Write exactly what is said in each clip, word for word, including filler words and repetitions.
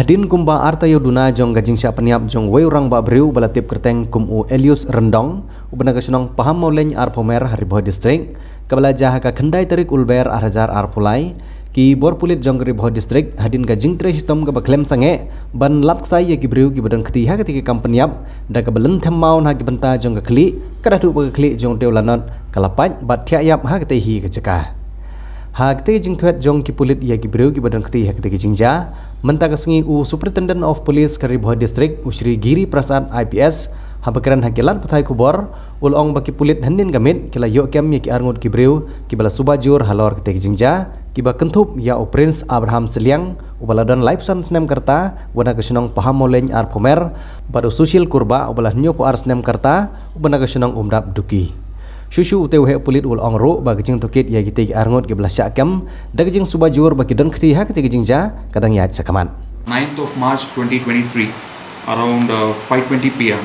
Hadien kumba arta ïa u duna jong ka jingshah pynïap jong uwei u rangbah briew uba la tip kyrteng kum u Elius Ryndong, uba na ka shnong Pahammawlein Arphew Mer ha Ri Bhoi District, kaba la jia ha ka khyndai tarik u Lber ar hajar arphew lai, ki bor pulit jong ka Ri Bhoi District hadien ka jingtrei shitom kaba khlem sangeh ban lap ksai ïa ki briew kiba don kti ha katei ka kam pynïap, da kaba lynthem maw na ki bynta jong ka khlieh, ka da duh ba ka khlieh jong utei u lanot ka la pait bad thiah ïap ha katei hi ka jaka. Ha katei ka jingthwet jong ki pulit ïa ki briew kiba don kti ha katei ka jingjia, mynta ka sngi u Superintendent of Police ka Ri Bhoi District, u Shri Giri Prasad I P S, haba kren ha ki lad pathai khubor, u la ong ba ki pulit hynnin ka miet ki la ïoh kem ïa ki arngut ki briew kiba la suba jur halor katei ka jingjia, kiba kynthup ïa u Prince Abraham Sylliang, uba la don laiphew san snem ka rta, uba na ka shnong Pahammawlein Arphew Mer, bad u Sushil Kurbah, uba la hynñiewphew ar snem ka rta, uba na ka shnong Umdap Duki. Shuh shuh utei u heh pulit u la ong ruh ba ka jingtohkit ïa kitei ki arngut kiba la shah kem da ka jingsuba jur ba ki don kti ha katei ka jingjia ka dang ïaid shakhmat. Ninth of March twenty twenty-three, around uh, five twenty p m,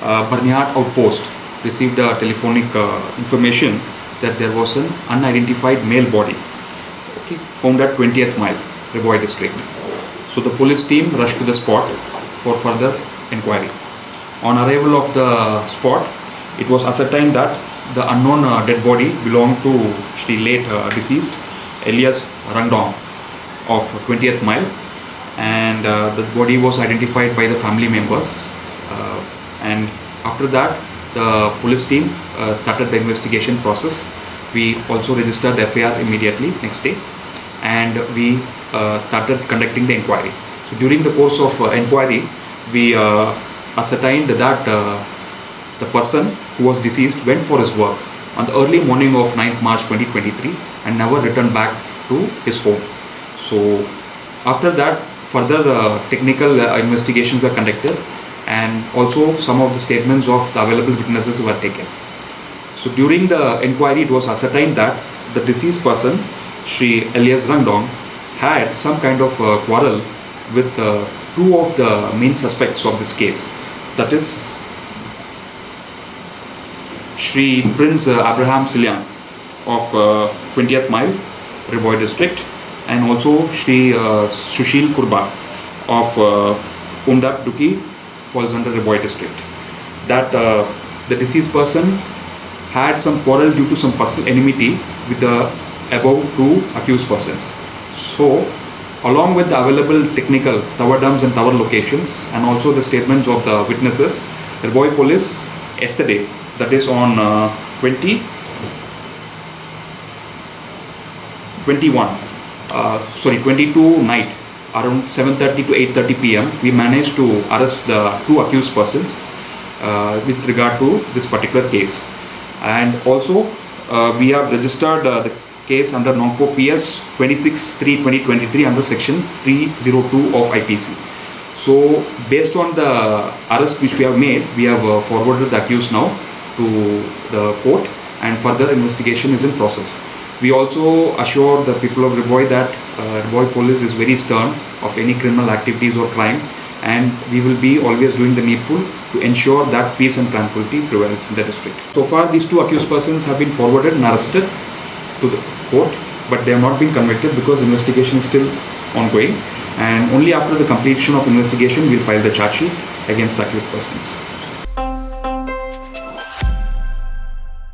uh, Barnihat Outpost received a telephonic uh, information that there was an unidentified male body, okay, found at twentieth Mile, Ri Bhoi District. So the police team rushed to the spot for further inquiry. On arrival of the spot, it was ascertained that the unknown uh, dead body belonged to Shri late uh, deceased Elias Rangdong of twentieth Mile, and uh, the body was identified by the family members. Uh, and after that, the police team uh, started the investigation process. We also registered the F I R immediately next day, and we uh, started conducting the inquiry. So during the course of uh, inquiry, we uh, ascertained that uh, the person who was deceased went for his work on the early morning of ninth March twenty twenty-three and never returned back to his home. So after that, further uh, technical uh, investigations were conducted, and also some of the statements of the available witnesses were taken. So during the inquiry, it was ascertained that the deceased person, Shri Elias Rangdong, had some kind of uh, quarrel with uh, two of the main suspects of this case, that is Shri Prince uh, Abraham Siliang of uh, twentieth Mile, Ri Bhoi District, and also Shri uh, Sushil Kurba of uh, Umdap Duki, falls under Ri Bhoi District. That uh, the deceased person had some quarrel due to some personal enmity with the above two accused persons. So, along with the available technical tower dumps and tower locations, and also the statements of the witnesses, Ri Bhoi Police yesterday, that is on uh, twenty, twenty-one, uh, sorry, twenty-two night, around seven thirty to eight thirty p m, we managed to arrest the two accused persons uh, with regard to this particular case. And also, uh, we have registered uh, the case under Nongpoh P S twenty-six three twenty twenty-three under section three zero two of I P C. So, based on the arrest which we have made, we have uh, forwarded the accused now to the court, and further investigation is in process. We also assure the people of Ri Bhoi that uh, Ri Bhoi police is very stern of any criminal activities or crime, and we will be always doing the needful to ensure that peace and tranquility prevails in the district. So far, these two accused persons have been forwarded and arrested to the court, but they have not been convicted because investigation is still ongoing, and only after the completion of investigation, we'll file the charge sheet against the accused persons.